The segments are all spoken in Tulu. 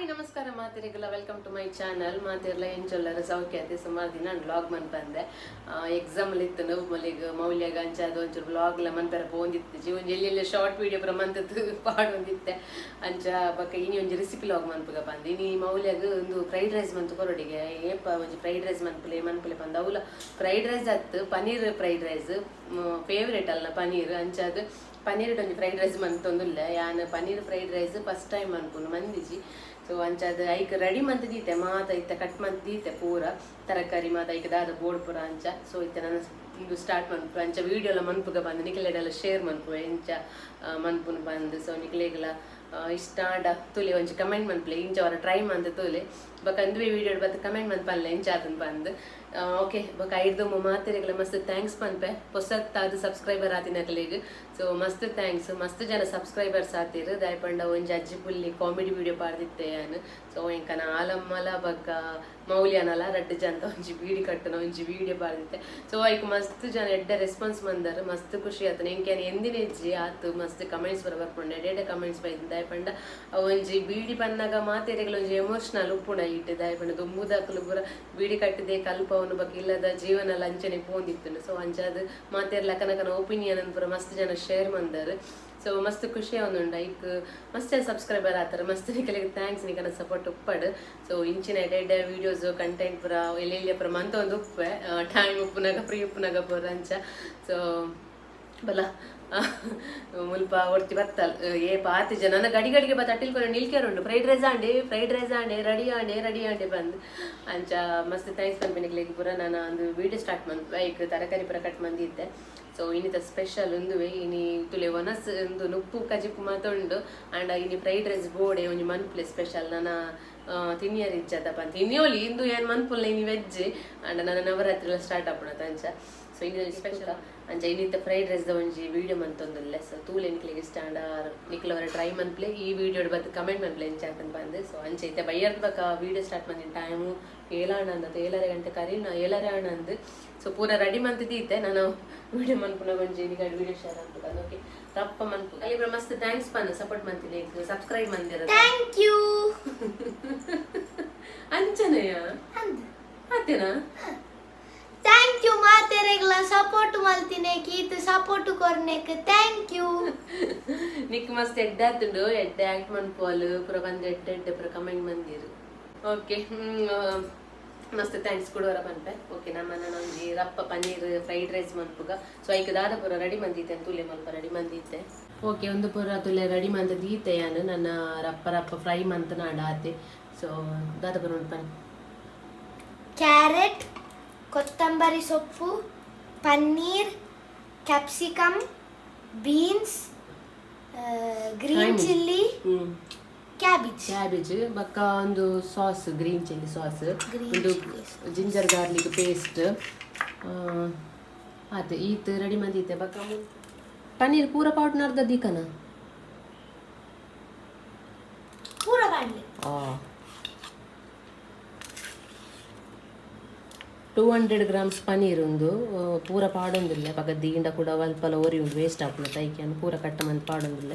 ಹಾಯ್, ನಮಸ್ಕಾರ ಮಾತೆರೆಗ್ಲ. Welcome to my channel. ಮಾತೆರ್ಲ ಎಂಚೊಲ್ಲರ? ಸೌಖ್ಯತೆ? ಸುಮಾರು ದಿನ ವ್ಲಾಗ್ ಮನ್ಪಂದೆ. ಎಕ್ಸಾಮ್ ಇತ್ತು ಮೌಲಿಗ್ ಮೌಲ್ಯಗ. ಅಂಚ ಅದು ಒಂಚೂರು ವ್ಲಾಗ್ಲ ಮನ್ಪೆರ ಪೋಂದಿತ್ತು. ಒಂಜಿ ಎಲ್ಲಿ ಎಲ್ಲಿ ಶಾರ್ಟ್ ವಿಡಿಯೋ ಪೂರ ಮಂತದ್ದು ಪಾಡೊಂದಿತ್ತೆ. ಅಂಚ ಬೊಕ್ಕ ಇನಿ ಒಂಜಿ ರೆಸಿಪಿ ವ್ಲಾಗ್ ಮನ್ಪುಗ ಪಂದ್. ಇನಿ ಮೌಲ್ಯಗ್ ಒಂದು ಫ್ರೈಡ್ ರೈಸ್ ಮಂತು ಕೊರೊಡಿಗೆ. ಏಪ ಒಂಜಿ ಫ್ರೈಡ್ ರೈಸ್ ಮನ್ಪುಲೆ ಮನ್ಪುಲೆ ಪಂದ್. ಅವುಲ ಫ್ರೈಡ್ ರೈಸ್ ಅತ್ತು, ಪನೀರ್ ಫ್ರೈಡ್ ರೈಸ್ ಫೇವ್ರೇಟ್ ಅಲ್ಲ ಪನೀರ್. ಅಂಚಾದ್ ಪನೀರ್ ಒಂಜಿ ಫ್ರೈಡ್ ರೈಸ್ ಮಂತೊಂದುಲ್ಲ. ಯಾನ್ paneer fried rice first time ಮನ್ಪುನು, ಮಂದಿಜಿ. ಸೊ ಅಂಚಾದ್ ಐಕ್ ರೆಡಿ ಮಂತ್ ದೀತೆ ಮಾತ. ಇತ್ತೆ ಕಟ್ ಮಂತ್ ದೀತೆ ಪೂರ ತರಕಾರಿ ಮಾತ, ಐಕ್ ದಾದ ಬೋಡ್ ಪೂರ ಅಂಚ. ಸೊ ಇತ್ತೆ ನಾನು ಇಂದು ಸ್ಟಾರ್ಟ್ ಮನ್ಪು. ಅಂಚ ವಿಡಿಯೋ ಎಲ್ಲ ಮನ್ಪುಗ ಬಂದು ನಿಕ್ಲೆಡೆಲ್ಲ ಶೇರ್ ಮನ್ಪುವೆ ಇಂಚ ಮನ್ಪುನು ಬಂದು. ಸೊ ನಿಕ್ಲೆಗ್ಲ ಇಷ್ಟ ಆಂಡ ತುಲೆ, ಒಂಜಿ ಕಮೆಂಟ್ ಮನ್ಪುಲೆ. ಇಂಚ ಅವರ ಟ್ರೈ ಮಂತ್ ತೂಲೆ. ಬೊಕ ಅಂದುವೆ ವಿಡಿಯೋ ಬತ್ತ ಕಮೆಂಟ್ ಮಂತ್ ಪನ್ಲೆ ಇಂಚ ಆತನ್ ಬಂದು. ಓಕೆ, ಬೊಕ ಐಡ್ದು ಮಾತೆರೆಗ್ಲ ಮಸ್ತ್ thanks ಪನ್ಪೆ. ಪೊಸತ್ತಾದ ಸಬ್ಸ್ಕ್ರೈಬರ್ ಆತಿನಕಲೆಗ್ ಸೊ ಮಸ್ತ್ thanks. ಮಸ್ತ್ ಜನ ಸಬ್ಸ್ಕ್ರೈಬರ್ಸ್ ಆತೀರ್. ದಾಯಪಂಡ ಒಂಜಿ ಅಜ್ಜಿ ಪುಲ್ಲಿ ಕಾಮಿಡಿ ವಿಡಿಯೋ ಪಾಡ್ದಿತ್ತೆ ಯಾನ್. ಸೊ ಎಂಕನ ಆಲಮ್ಮಲ ಬೊಕ್ಕ ಮೌಲ್ಯನಲ ರಡ್ಡ್ ಜನ ಒಂಜಿ ಬೀಡಿ ಕಟ್ಟುನ ಒಂಜಿ ವಿಡಿಯೋ ಪಾಡ್ದಿತ್ತೆ. ಸೊ ಐಕ್ ಮಸ್ತ್ ಜನ ಎಡ್ಡೆ ರೆಸ್ಪಾನ್ಸ್ ಮಂದರ್. ಮಸ್ತ್ ಖುಷಿ ಆತನ. ಎಂಕೆ ಎಂದಿನ ಇಜ್ಜಿ ಆತು ಮಸ್ತ್ ಕಮೆಂಟ್ಸ್ ಬರ ಬರ್ಪುಂಡು, ಎಡ್ಡೆ ಎಡ್ಡೆ ಕಮೆಂಟ್ಸ್ ಬೈದಿನ. ದಾಯಪಂಡ ಅವು ಒಂಜಿ ಬೀಡಿ ಪನ್ನಾಗ ಮಾತೆರೆಗ್ಲ ಒಂಜಿ ಎಮೋಷನಲ್ ಉಪ್ಪುಂಡ ಇಟ್ಟು. ದಾಯಪಂಡ ದುಂಬುದಾಕಲು ಪೂರ ಬೀಡಿ ಕಟ್ಟಿದೆ ಕಲ್ಪವನು ಬೊಕ್ಕ ಇಲ್ಲದ ಜೀವನ ಲಂಚನೆ ಪೋಂದಿತ್ತು. ಸೊ ಅಂಚಾದ್ ಮಾತೆರ್ ಲಕನಕನ ಒಪಿನಿಯನ್ ಪೂರ ಮಸ್ತ್ ಜನ ಶೇರ್ ಮಂದರ್. ಸೊ ಮಸ್ತ್ ಖುಷಿ ಆವೊಂದುಂಡು. ಐಕ್ ಮಸ್ತ್ ಜನ ಸಬ್ಸ್ಕ್ರೈಬರ್ ಆತಾರೆ. ಮಸ್ತ್ ನಿಕಲೆಗ್ thanks. ನಿಕನ ಸಪೋರ್ಟ್ ಉಪ್ಪಡ್. ಸೊ ಇಂಚಿನ ಎಡ್ಡೆ ಎಡ್ಡೆ ವೀಡಿಯೋಸ್ ಕಂಟೆಂಟ್ ಪೂರ ಎಲ್ಲೆಲ್ಲಿ ಪೂರ ಮಂತೊಂದು ಉಪ್ಪೆ, ಟೈಮ್ ಉಪ್ಪುನಾಗ, ಫ್ರೀ ಉಪ್ಪುನಾಗ ಪೂರ ಅಂಚ. ಸೊ ಬಲ, ಮುಲ್ಪ ಒರ್ತಿ ಬತ್ತಲ್. ಏ ಪಾತಿ ಜನ ನನ್ನ ಗಡಿ ಗಡಿಗೆ ಬತ್ತ ಅಟ್ಟಿಲ್ ಕೊರ ನಿಲ್ಕೆರ್ ಉಂಡು. ಫ್ರೈಡ್ ರೈಸ್ ಆಂಡೆ, ಫ್ರೈಡ್ ರೈಸ್ ಆಂಡೆ, ರೆಡಿ ಆಂಡೆ, ರೆಡಿ ಆಂಡೆ ಬಂದ್. ಅಂಚ ಮಸ್ತ್ thanks ಪನ್ಪಿನಿಕ್ಲೆಗ್ ಪೂರ. ನಾನು ಒಂದು ವೀಡಿಯೋ ಸ್ಟಾರ್ಟ್ ಮಂತ್. ಐಕ್ ತರಕಾರಿ ಪೂರ ಕಟ್ ಮಂದಿದ್ದೆ. ಸೊ ಇನ್ನಿತ ಸ್ಪೆಷಲ್ ಉಂದುವೆ. ಇನಿ ತುಲೆ ಒನಸ್ ಒಂದು ನುಪ್ಪು ಕಜಿಪು ಮಾತ ಉಂಡು. ಅಂಡ ಇನಿ ಫ್ರೈಡ್ ರೈಸ್ ಬೋಡೆ ಒಂಜಿ ಮನ್ಪುಲೆ ಸ್ಪೆಷಲ್. ನನ್ನ ತಿನಿಯರ್ ಇಜ್ಜದ ಪಂತ ತಿನಿಯೋಲಿ ಇಂದು ಏನ್ ಮನ್ಪುಲ್ಲ ಇನಿ ವೆಜ್. ಅಂಡ ನನ್ನ ನವರಾತ್ರಿ ಎಲ್ಲ ಸ್ಟಾರ್ಟ್ ಆಪುಣತ ಅಂಚ. ಸೊ ಇನಿ ಸ್ಪೆಷಲ್. ಅಂಚ ಇನ್ನಿತ್ತ ಫ್ರೈಡ್ ರೈಸ್ ದ ಒಂಜಿ ವಿಡಿಯೋ ಮಂತೊಂದುಲ್ಲೆ. ಸೊ ತೂಲೆ, ನಿಕ್ಲೆಗ್ ಇಷ್ಟ ಆಂಡ ನಿಕ್ಲವರ ಟ್ರೈ ಮನ್ಪ್ಲೆ. ಈ ವಿಡಿಯೋ ಬತ್ತು ಕಮೆಂಟ್ ಮನ್ಪ್ಲೆ ಎಂಚ ಅಂತ ಬಂದು. ಸೊ ಅಂಚ ಇತ್ತೆ ಬೈಯರ್ದ ಬಕ ವಿಡಿಯೋ ಸ್ಟಾರ್ಟ್ ಮಂದಿನ. ಟೈಮು ಏಳಾಣ ಅಂದ, ಏಳರೆ ಗಂಟೆ ಕರೀನ, ಏಳರೆ ಆಣ ಅಂದ್. ಸೊ ಪೂರ ರೆಡಿ ಮಂತಿದ್ದೀತೆ. ನಾನು ವಿಡಿಯೋ ಮನ್ಪುನ ಒಂಜಿ ನಿಗಡ್ ವಿಡಿಯೋ ಶೇರ್ ಅನ್ಪುಗ. ಓಕೆ, ರಪ್ಪ ಮನ್ಪು. ಅಲ್ಲಿ ಮಸ್ತ್ thanks ಪನ್, ಸಪೋರ್ಟ್ ಮಂತಿನಿ, ಸಬ್ಸ್ಕ್ರೈಬ್ ಮಂದಿರ. Thank you. ಅಂಚನೆಯ ಆತೇನಾ? Thank you ಮಾತೆರೆಗ್ಲ. ಸಪೋರ್ಟ್ ಮಲ್ತಿನೆ, ಕೀತ್ ಸಪೋರ್ಟ್ ಕೊರ್ನೆಕ್ thank you. Nick ಮಸ್ತ್ ಎಡ್ಡೆ ಆತುಂಡು. ಎಡ್ಡೆ ಆಕ್ಟ್ ಮನ್ಪೋಲ್ ಪೂರ ಬಂದು ಎಡ್ಡೆ ಎಡ್ಡೆ ಪೂರ ಕಮೆಂಟ್ ಮಂದಿರು. ಓಕೆ, ಮಸ್ತ್ thanks ಕೊಡುವರ ಪನ್ಪೆ. ಓಕೆ, ನಮ್ಮ ಒಂಜಿ ರಪ್ಪ ಪನ್ನೀರ್ ಫ್ರೈಡ್ ರೈಸ್ ಮನ್ಪುಗ. ಸೊ ಐಕ್ ದಾದ ಪೂರ ರೆಡಿ ಮಂದಿತ್ತೆ ತುಲೆ ಮಲ್ಪ ರೆಡಿ ಮಂದಿತ್ತೆ. ಓಕೆ, ಒಂದು ಪೂರ ತುಲೆ ರೆಡಿ ಮಂತ ದೀತೆ ಯಾನು. ನನ್ನ ರಪ್ಪ ರಪ್ಪ ಫ್ರೈ ಮಂತ್ ನಾಡ ಆತೆ. ಸೊ ದಾದ ಪೂರ ಉಂಟು ಪನ್ನಿ. ಕ್ಯಾರೆಟ್, ಕೊತ್ತಂಬರಿ ಸೊಪ್ಪು, paneer, capsicum, beans, green Thyme. Chilli, cabbage. Cabbage ಬಕ್ಕ ಒಂದು sauce, green chilli sauce. Green ಒಂದು chilli. Ginger garlic paste ಆತು. ಈತ್ ರೆಡಿ ಮಂದಿತ್ತೆ. ಬಕ್ಕ ಪನ್ನೀರ್ ಪೂರ ಪಾಟ್ ಅರ್ಧ ದೀಕನ. ಪೂರ ಮಾಡಲಿ. 200 ಗ್ರಾಮ್ಸ್ ಪನ್ನೀರ್ ಒಂದು ಪೂರ ಪಾಡೊಂದಿಲ್ಲ. ಪಕ್ಕ ದೀಂಡ ಕೂಡ ಅಲ್ಪಲ ಒರಿ ಉಂಡು, ವೇಸ್ಟ್ ಆಪುನ ತೈಕೆ ಪೂರ ಕಟ್ಟ ಮಂತ್ ಪಾಡೊಂದಿಲ್ಲ.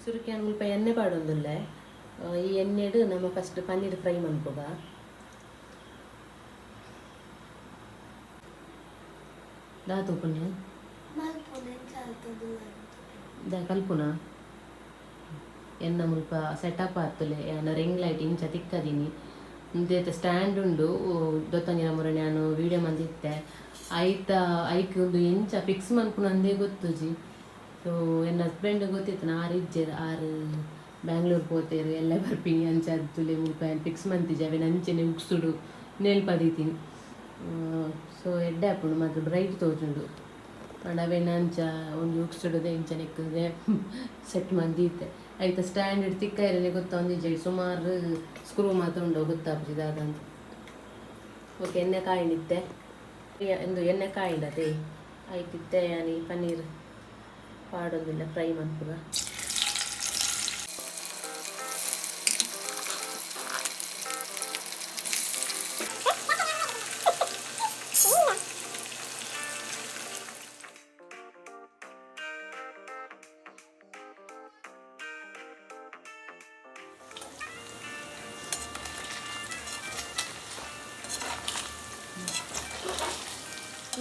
ಸುರುಕ್ಯಾನ್ ಮುಲ್ಪ ಎಣ್ಣೆ ಪಾಡೊಂದುಲ್ಲೆ. ಈ ಎಣ್ಣೆಡು ನಮ್ಮ ಫಸ್ಟ್ ಪನ್ನೀರ್ ಫ್ರೈ ಮನ್ಪುಗ. ದಾತ ಉಪ್ಪುನೆ? The ಕಲ್ಪುನ ಎನ್ನ ಮುಲ್ಪ ಸೆಟಪ್ ಆತುಲೆ. ಯಾನ ರಿಂಗ್ ಲೈಟ್ ಇಂಚ ತಿಕ್ಕದಿನಿ. ಇಂದೇತ ಸ್ಟ್ಯಾಂಡ್ ಉಂಡು. ದೊತ್ತಂಜಿನ ಮುರ ನಾನು ವೀಡಿಯೋ ಮಂದಿತ್ತೆ. ಐತ ಐಕ್ ಒಂದು ಎಂಚ ಫಿಕ್ಸ್ ಮನ್ಪುನ ಅಂದೇ ಗೊತ್ತುಜಿ. ಸೊ ಎನ್ನ ಹಸ್ಬೆಂಡ್ ಗೊತ್ತಿತ್ತು, ಆರು ಇಜ್ಜೆರ್, ಆರು ಬ್ಯಾಂಗ್ಳೂರ್ ಪೋತೇರು ಎಲ್ಲ ಬರ್ಪಿನಿ. ಅಂಚ ತುಲೆ ಮುಲ್ಪ ಫಿಕ್ಸ್ ಮಂತಿಜಿ. ಅವೆನ್ ಅಂಚೆನೆ ಉಕ್ಸುಡು ನೇಲ್ಪದೀತೀನಿ. ಸೊ ಎಡ್ಡೆ ಆಪುಂಡು ಮಾತ್ರ, ಬ್ರೈಟ್ ತೋಜುಂಡು. ಆಂಡ ಅವೆನ್ ಅಂಚ ಒಂಜಿ ಉಕ್ಸುಡುದೆ ಇಂಚ ನೆಕ್ಕುದೆ ಸೆಟ್ ಮಂದಿತ್ತೆ. ಐತ ಸ್ಟ್ಯಾಂಡ್ ತಿಕ್ಕ ಇರನೆ ಗೊತ್ತೊಂದಿಜ್ಜಿ. ಸುಮಾರು ಸ್ಕ್ರೂ ಮಾತ ಉಂಡು, ಗೊತ್ತಾಪುಜಿ ದಾದಂತ. ಓಕೆ, ಎಣ್ಣೆ ಕಾಯಿಂಡಿತ್ತೆ. ಎಂದು ಎಣ್ಣೆ ಕಾಯಿಂಡತೆ ಐತಿತ್ತೆ. ಯಾನಿ ಪನ್ನೀರ್ ಪಾಡೊಂದಿಲ್ಲ, ಫ್ರೈ ಮನ್ಪುಗ.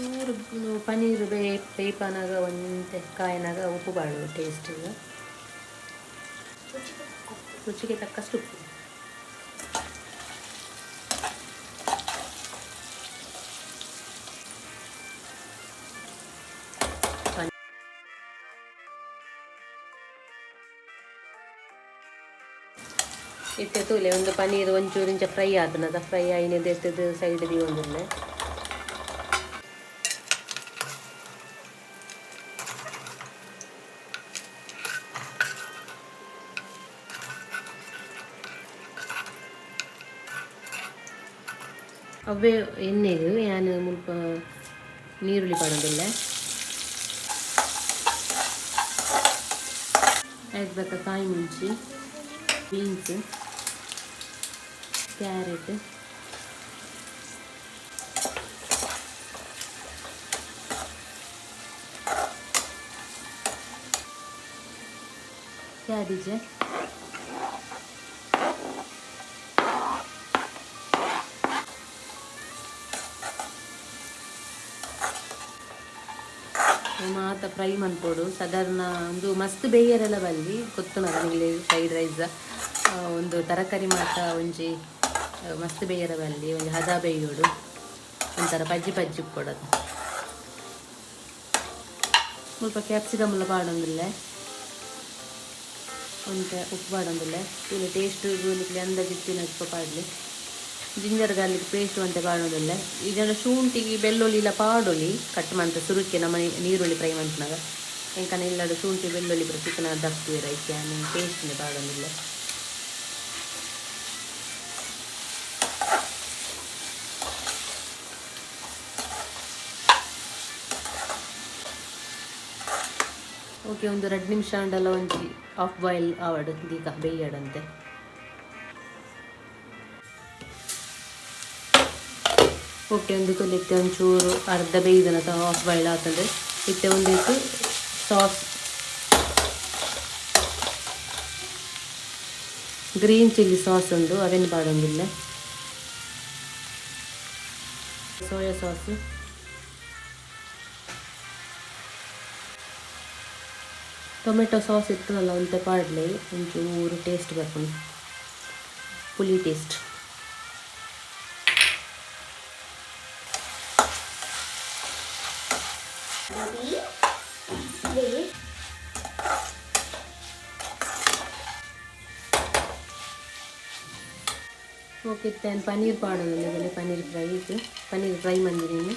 ಒಂಚೂರು ಪನೀರ್ ಬೇಯ್ಪನಾಗ ಒಂತೆ ಕಾಯಿನಾಗ ಉಪ್ಪು ಬಾಡು ಟೇಸ್ಟ್ ರುಚಿಗೆ ತಕ್ಕಷ್ಟು ಉಪ್ಪು. ಇತ್ತೆ ತೂಲೆ ಒಂದು ಪನೀರ್ ಒಂಚೂರು ಇಂಚ ಫ್ರೈ ಆತನದ ಫ್ರೈ ಆಯಿನದು ಎತ್ತದು ಸೈಡ್ the ಒಂದುಲ್ಲೆ. ಅವೇ ಎಣ್ಣೆಗ್ ಯಾನ್ ಮುಲ್ಪ ನೀರುಳ್ಳಿ ಪಾಡೊಂದುಲ್ಲೆ. ಐಟ್ ಬೊಕ್ಕ ಕಾಯಿ ಮುಂಚಿ, ಬೀನ್ಸ್, ಕ್ಯಾರೆಟ್, ಕ್ಯಾಬೇಜ್, ಮಾತ ಫ್ರೈ ಮನ್ಪೊಡು ಸಾಧಾರಣ ಒಂದು ಮಸ್ತ್ ಬೇಯರೆಲ್ಲ ಬಲ್ಲಿ ಗೊತ್ತುನದ ನಿಂಗ್ಲೆ ಫ್ರೈಡ್ ರೈಸ್ ಒಂದು ತರಕಾರಿ ಮಾತ ಒಂಜಿ ಮಸ್ತ್ ಬೇಯರ ಬಲ್ಲಿ ಒಂಜಿ ಹದ ಬೇಯೋಡು ಒಂಥರ ಪಜ್ಜಿ ಪಜ್ಜಿ ಕೊಡೋದು. ಮುಲ್ಪ ಕ್ಯಾಪ್ಸಿಕಮ್ ಎಲ್ಲ ಪಾಡೊಂದುಲ್ಲೆ, ಒಂತೆ ಉಪ್ಪು ಪಾಡೊಂದುಲ್ಲೆ. ತೂಲೆ ಟೇಸ್ಟ್ ನಿಕ್ಲೆ ಅಂದಾಜು ಇತ್ತಿನ ಉಪ್ಪು ಪಾಡ್ಲಿ. ಜಿಂಜರ್ ಗಾರ್ಲಿಕ್ ಪೇಸ್ಟ್ ಒಂತೆ ಪಾಡೊಂದುಲ್ಲೆ. ಈ ಶುಂಠಿ ಬೆಳ್ಳುಳ್ಳಿ ಇಲ್ಲ ಪಾಡೊಲಿ ಕಟ್ ಮಂತ ಸುರುಕ್ಕೆ ನಮ್ಮ ನೀರುಳ್ಳಿ ಫ್ರೈ ಮನ್ಪುನಗ ಎಂಕನ ಇಲ್ಲಡ್ ಶುಂಠಿ ಬೆಳ್ಳುಳ್ಳಿ ಪೂರ ಚಿಕನ್ ದಪ್ಪುವೆರ್ ಐಕೆ ಯಾನ್ ಪೇಸ್ಟ್ ಪಾಡೊಂದುಲ್ಲೆ. ಓಕೆ, ಒಂದು 2 ನಿಮಿಷ ಆಂಡಲ ಒಂಜಿ ಆಫ್ ಬಾಯ್ಲ್ ಆವಡ್ ದೀಕ ಬೇಯಡಂತೆ. ಓಕೆ, ಒಂದು ತೊಲಿತ್ತೆ ಒಂಚೂರು ಅರ್ಧ ಬೇಯ್ದನ ಆಫ್ ಬಾಯ್ಲ್ ಆತಂದ್ರೆ ಇತ್ತೆ ಒಂದಿತ್ತು ಸಾಸ್, ಗ್ರೀನ್ ಚಿಲ್ಲಿ ಸಾಸ್ ಉಂಡು ಅವೇನು ಪಾಡೊಂದುಲ್ಲೆ. ಸೋಯಾ ಸಾಸ್, ಟೊಮೆಟೊ ಸಾಸ್ ಇತ್ತದಲ್ಲ ಒಂತೆ ಪಾಡ್ಲೆ, ಒಂಚೂರು ಟೇಸ್ಟ್ ಬರ್ಪುಂಡು, ಪುಲಿ ಟೇಸ್ಟ್. ಓಕೆ, ಇತ್ತೆ ಪನ್ನೀರ್ ಪಾಡೊಂದುಲ್ಲೆ. ಪನ್ನೀರ್ ಫ್ರೈ ಪನ್ನೀರ್ ಫ್ರೈ ಮಂದಿನಿ.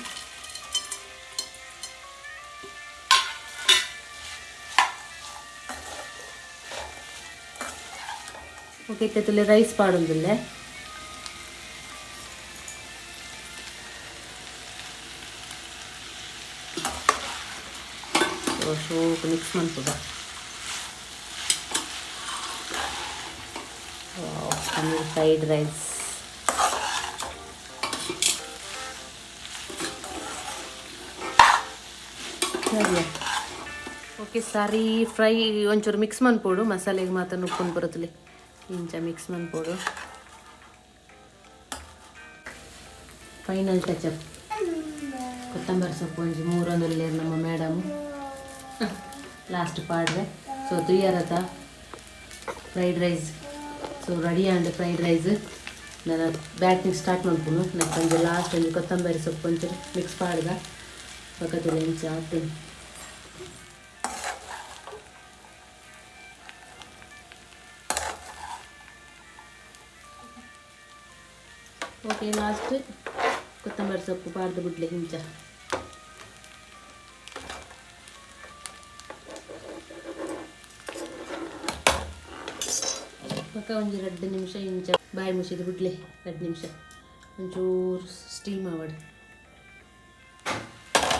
ಓಕೆ, ಇತ್ತೆ ತುಲೆ ರೈಸ್ ಪಾಡೊಂದುಲ್ಲೆ. ಶೋಕ್ ಮಿಕ್ಸ್ ಮನ್ಪುಗ. ಪನ್ನೀರ್ ಫ್ರೈಡ್ ರೈಸ್ ಸರಿಯಾ? ಓಕೆ, ಸರಿ ಫ್ರೈ ಒಂಚೂರು ಮಿಕ್ಸ್ ಮನ್ಪೊಡು. ಮಸಾಲೆಗೆ ಮಾತ್ರ ನುಪ್ಪುನ್ ಬರುತ್ತಲೆ ಇಂಚ ಮಿಕ್ಸ್ ಮನ್ಪೊಡು. ಫೈನಲ್ ಟಚ್ ಕೊತ್ತಂಬರಿ ಸೊಪ್ಪು ಒಂಜಿ ಮೂರೊಂದುಲ್ಲೆರ್ ನಮ್ಮ ಮೇಡಮ್ ಲಾಸ್ಟ್ ಪಾಡ್ರೆ. ಸೊ ತುಯ್ಯರತ ಫ್ರೈಡ್ ರೈಸ್ ಸೊ ರೆಡಿ ಆಂಡ್ ಫ್ರೈಡ್ ರೈಸ್. ನಾನು ಬ್ಯಾಟಿಂಗ್ ಸ್ಟಾರ್ಟ್ ಮನ್ಪುನು. ನಕ್ಕ್ ಒಂಜಿ ಲಾಸ್ಟ್ ಒಂಜಿ ಕೊತ್ತಂಬರಿ ಸೊಪ್ಪು ಒಂಚೂರು ಮಿಕ್ಸ್ ಪಾಡ್ದ ಬೊಕ ತೂಲೆ ಎಂಚ ಆತುಂಡು. ಓಕೆ, ಲಾಸ್ಟ್ ಕೊತ್ತಂಬರಿ ಸೊಪ್ಪು ಪಾಡ್ದು ಬುಡ್ಲೆ ಇಂಚ. ಬೊಕ ಒಂಜಿ 2 ನಿಮಿಷ ಇಂಚ ಬಾಯಿ ಮುಚ್ಚಿದ್ ಬುಡ್ಲೆ 2 ನಿಮಿಷ ಒಂಚೂರು ಸ್ಟೀಮ್ ಆವಡ್.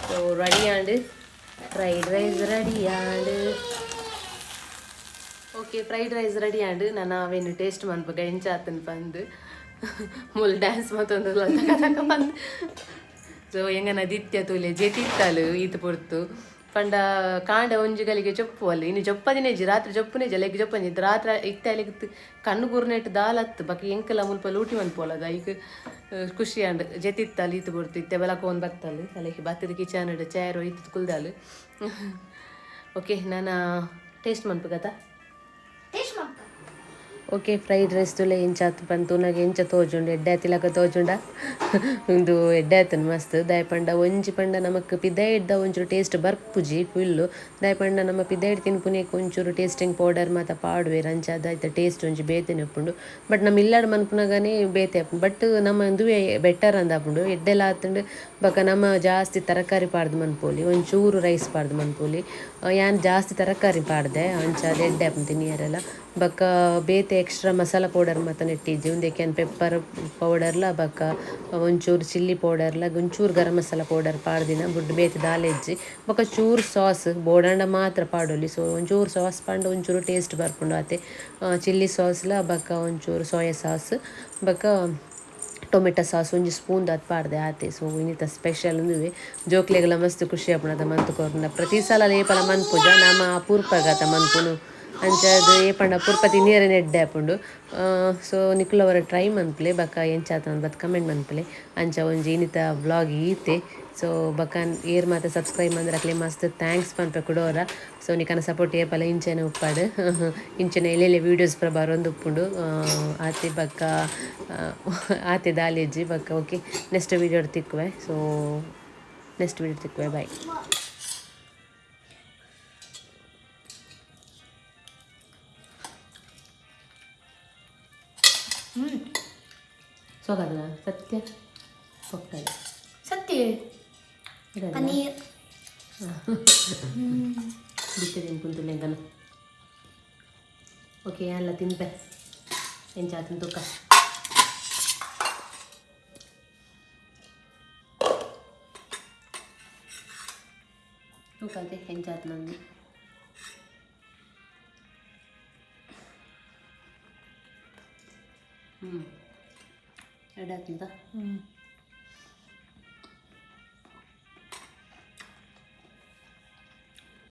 So ready and fried rice ready and. Okay, fried rice ready and ನಾನು ಅವೇನು ಟೇಸ್ಟ್ ಮನ್ಪುಗ ಎಂಚ ಆತನ್ ಪಂದ್ ಮುಲ್ ಡ್ಯಾನ್ಸ್ ಮತ್ತೊಂದು ತಕ ತಕ ಬಂದು. ಸೊ ಎಂಗನ ದಿತ್ಯ ತೂಲೆ ಜೆತಿತ್ತಲು ಈತ್ ಪೊರ್ತು ಪಂಡ ಕಾಂಡ ಒಂಜಿ ಗಲಿಗೆ ಜೊಪ್ಪು ಅಲ್ಲ ಇನ್ನು ಜೊಪ್ಪದಿನೇಜಿ ರಾತ್ರಿ ಜೊಪ್ಪುನೇಜಿ ಅಲೆಗ್ ಜೊಪ್ಪಂಜಿ ರಾತ್ರಿ ಇತ್ತೆ ಅಲೆಗ್ ಕಣ್ಣು ಗುರ್ನೆಟ್ ದಾಲತ್ತು ಬಕ ಎಂಕಲ ಮುಲ್ಪ ಲೂಟಿ ಮನ್ಪೋಲದ ಐಕ್ ಖುಷಿ ಆಂಡ್ ಜೆತಿತ್ತಲ್ ಈತು ಬೊರ್ತು ಇತ್ತೆ ಬೆಲಕ ಒಂದು ಬತ್ತಲ್ ಅಲೆಗ್ ಬತ್ತದ ಕಿಚನ್ ಚೇರ್ ಇತ್ತು ಕುಲ್ದಾಲ್. ಓಕೆ, ನಾನು ಟೇಸ್ಟ್ ಮನ್ಪುಗತ. ಟೇಸ್ಟ್ ಮಾಡ್ಕ. ಓಕೆ, ಫ್ರೈಡ್ ರೈಸ್ ತುಲೆ ಎಂಚ ಆತು ಪಂದ್ ತೂನಗ ಎಂಚ ತೋಜುಂಡು? ಎಡ್ಡೆ ಆತಿಲಕ ತೋಜುಂಡ? ಉಂದು ಎಡ್ಡೆ ಆತುಂಡು ಮಸ್ತ್. ದಾಯೆ ಪಂಡ ಒಂಜಿ ಪಂಡ ನಮಕ್ ಪಿದಯಿಡ್ದ ಒಂಚೂರು ಟೇಸ್ಟ್ ಬರ್ಪುಜಿ ಫುಲ್ಲು. ದಾಯೆ ಪಂಡ ನಮ್ಮ ಪಿದಯಿಡ್ ತಿನ್ಪುನೇಕ್ ಒಂಚೂರು ಟೇಸ್ಟಿಂಗ್ ಪೌಡರ್ ಮಾತ ಪಾಡುವೆರ್, ಅಂಚಾದ್ ಐತ ಟೇಸ್ಟ್ ಒಂಜಿ ಬೇತೆನೆ ಉಪ್ಪುಂಡು. ಬಟ್ ನಮ್ಮ ಇಲ್ಲಡ್ ಮನ್ಪುನಗನೇ ಬೇತೆ ಆಪುಂಡು. ಬಟ್ ನಮ್ಮ ಉಂದುವೇ ಬೆಟರ್ ಅಂದ್ ಆಪುಂಡು, ಎಡ್ಡೆಲ ಆತುಂಡು. ಬೊಕ ನಮ ಜಾಸ್ತಿ ತರಕಾರಿ ಪಾಡ್ದ್ ಮನ್ಪೊಲಿ, ಒಂಚೂರು ರೈಸ್ ಪಾಡ್ದ್ ಮನ್ಪೊಲಿ. ಯಾನ್ ಜಾಸ್ತಿ ತರಕಾರಿ ಪಾಡ್ದೆ, ಅಂಚಾದ್ ಎಡ್ಡೆ ಆಪುಂಡು ತಿನಿಯರೆಲ. ಬೊಕ ಬೇತೆ ಎಕ್ಸ್ಟ್ರಾ ಮಸಾಲ ಪೌಡರ್ ಮಾತ ನೆಟ್ಟಿಜ್ಜಿ. ಉಂದೆಕ್ ಯಾನ್ ಪೆಪ್ಪರ್ ಪೌಡರ್ಲ ಬೊಕ ಒಂಚೂರು ಚಿಲ್ಲಿ ಪೌಡರ್ಲ ಒಂಚೂರು ಗರಂ ಮಸಾಲ ಪೌಡರ್ ಪಾಡ್ದಿನ ಬುಡ್ಡು ಬೇತೆ ದಾಲ ಇಜ್ಜಿ. ಬೊಕ ಚೂರು ಸಾಸ್ ಬೋಡಾಂಡ ಮಾತ್ರ ಪಾಡೊಲಿ. ಸೊ ಒಂಚೂರು ಸಾಸ್ ಪಾಂಡ ಒಂಚೂರು ಟೇಸ್ಟ್ ಬರ್ಪುಂಡು ಆತೆ. ಚಿಲ್ಲಿ ಸಾಸ್ಲ ಬೊಕ ಒಂಚೂರು ಸೋಯಾ ಸಾಸ್ ಬೊಕ ಟೊಮೆಟೊ ಸಾಸ್ ಒಂಜಿ ಸ್ಪೂನ್ ದಾತ್ ಪಾಡ್ದೆ ಆತೆ. ಸೊ ಇನಿತ ಸ್ಪೆಷಲ್ ಉಂದುವೆ. ಜೋಕ್ಲೆಗ್ಲ ಮಸ್ತ್ ಖುಷಿ ಆಪುಂಡು ಅದ ಮಂತ್ ಕೊರ್ಂಡ. ಪ್ರತಿ ಸಲ ಏಪಲ ಮನ್ಪುಜ, ನಮ ಅಪೂರ್ಪಗತ ಮನ್ಪುನು. ಅಂಚಾದ್ ಏಪಂಡ ಅಪೂರ್ಪ ತಿನಿಯರೆನೆ ಎಡ್ಡೆ ಆಪುಂಡು. ಸೊ ನಿಕುಲು ಟ್ರೈ ಮನ್ಪುಲೆ, ಬೊಕ ಎಂಚಾತ ಬತ್ ಕಮೆಂಟ್ ಮನ್ಪುಲೆ. ಅಂಚ ಒಂಜಿ ಇನಿತ ವ್ಲಾಗ್ ಈತೆ. ಸೊ ಬೊಕ ಏರ್ ಮಾತ ಸಬ್ಸ್ಕ್ರೈಬ್ ಮಂದ್ರ ಅಕ್ಲೆ ಮಸ್ತ್ thanks ಪನ್ಪೆ ಕುಡೋರ. ಸೊ ನಿಕನ ಸಪೋರ್ಟ್ ಏಪಲ ಇಂಚನೆ ಉಪ್ಪಡ್, ಇಂಚನೆ ಎಲ್ಲೆಲ್ಲೆ ವೀಡಿಯೋಸ್ ಪೂರ ಬರೊಂದು ಉಪ್ಪುಂಡು ಆತೆ. ಬೊಕ ಆತೆ ದಾಲೇಜಿ ಬೊಕ. ಓಕೆ, ನೆಕ್ಸ್ಟ್ ವೀಡಿಯೋ ತಿಕ್ಕುವೆ. ಸೊ ನೆಕ್ಸ್ಟ್ ವೀಡಿಯೋ ತಿಕ್ಕುವೆ, ಬಾಯ್. ಸೊಗದನ ಸತ್ಯ ಪೊಕ್ಕಲೆ. ಸತ್ಯ. ಪನ್ನೀರ್. ಬಿತ್ತೆ ತಿನ್ಪುಂತುಲ್ಲೆಂಕನ. ಓಕೆ, ಯಾನ್ಲ ತಿನ್ಪೆ, ಎಂಚ ಆತುಂಡು ತೂಕ. ತೂಕ ಎಂಚ ಆತುಂಡು. ಎಡ್ಡೆ ಆತುಂಡ.